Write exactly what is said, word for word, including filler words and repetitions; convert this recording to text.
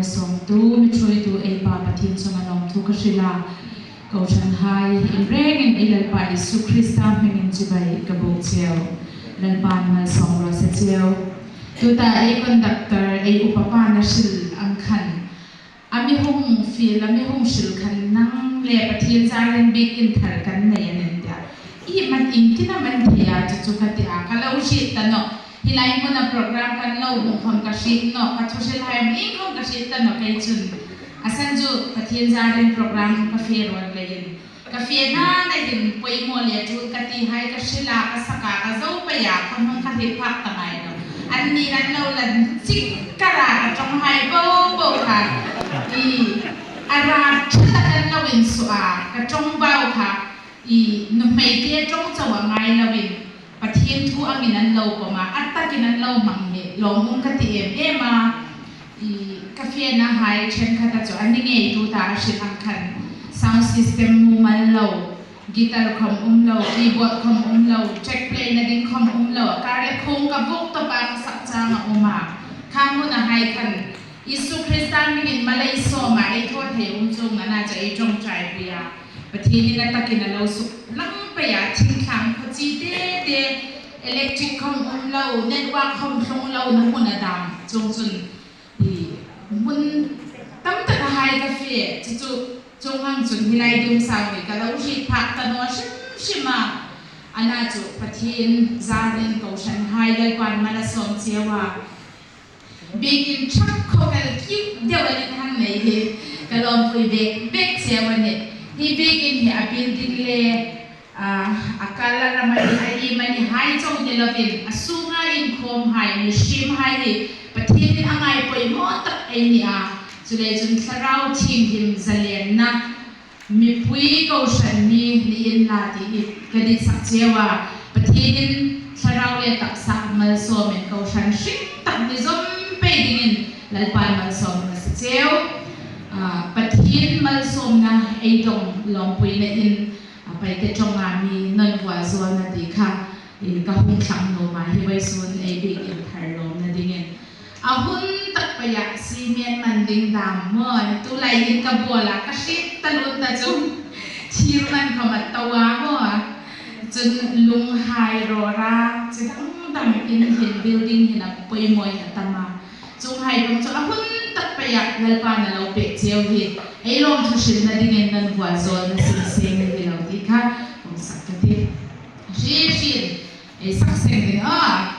Sawmtu, mi thuaitu ei Pa Pathian sungah lawmthu ka hril a, kohhranhai in rengin ei Lalpa Jesu Khrista hmingin chibai ka buk chiau. Lalpa'n malsawm lua seh chiau. Tuta ei conductor, ei upa pa na hril ang khan, a mi hung fiel, a mi hung hril khan nang leh Pathian zarin biakin thar kan nei a nen tia. I man in kin a man thei a chu chu ka ti a, ka lo hriet ta nawh. Hilai mun a program kan lo hmuh khong ka hriet nawh, ka thuhrilhai in khong ka hriet ta nawh kei chun. A san chu Pathian zarin program ka fe ruat leh in, ka fe nana in poimoh leh thu ka tihai ka hril a, ka sak a, ka zou pai a, ka hmang ka hriet phak ta ngai lo. An nih nan lo lan chik ka ra, ka tonghai bou bou kha. I, a ra chata kan lo in su a, ka tong bau kha. I, numeite tong chauh a ngai lo in, Pathian thu angin an lo pom a, a takin an lo mang hi, lawm um ka ti em em a. I, ka fenahai chen khat a chu, a ni ngei tuta a hril ang khan, sound system mumal lo, guitar khong um lo, keyboard khong um lo, track play na ding khong um lo, kar leh khong ka vuk toh pa ka sak chang a um a. Kha mun a hai khan, Jesu Khrista hmingin malai sawm a, ei thawthei um chung nana cha ei ṭawngṭaipih a. Pathian in a takin a lo suk lang pai a, thingtlang khuachi tete, electric khong um lo, network khong tlung lo na mun a dam. Chung chun, i, mun tamtak a hai ka fe, chu chu, chung hang chun hilai dum sang mi ka lo hriet phak ta nawh hrim hrim a. Ana chu Pathian zarin kohhranhai Lalpa'n mal a sawm chiau a. Biakin thak khawkal kik deuh a nin hang nei hi, ka lawmpui bek bek chiau a nih. Hi biakin hi a building leh, ah, a color a mani, a i mani hai chauh ni lo in, a sunga inkhawmhai, mihrimhai hi Pathian in a ngai poimoh tak ei ni a. Chuleh chun Thlarau Thianghlim zalenna mipui kohhran ni ni in la ti i ka ditsak chiau a, Pathian in thlarau leh taksa malsawm in kohhran hring tak ni zom pei dingin Lalpa'n malsawm ka sa chiau. Ah, Pathian malsawmna ei dong lawmpuina in, ah, Paite ṭong a mi non vualzawlna di kha, i, ka hung thlang nuam a, hi vawisun ei biakin thar lawmna dingin. A hun tak pai a cement man ding dam maw, tulai in ka bawl a, ka hriet ta lun ta chu. Thir man khawm a tou a maw. Chun lunghai rawra, chi dang dang in hin building hin a poimoh a tam a. Chunghai khawng chu a hun tak pai a Lalpa'n a lo pek chiau hi. Ei lawmthu hrilhna dingin non vualzawlna singseng ni lo di kha, kong sak ka ti. Hri hri, ei sak seng ding a.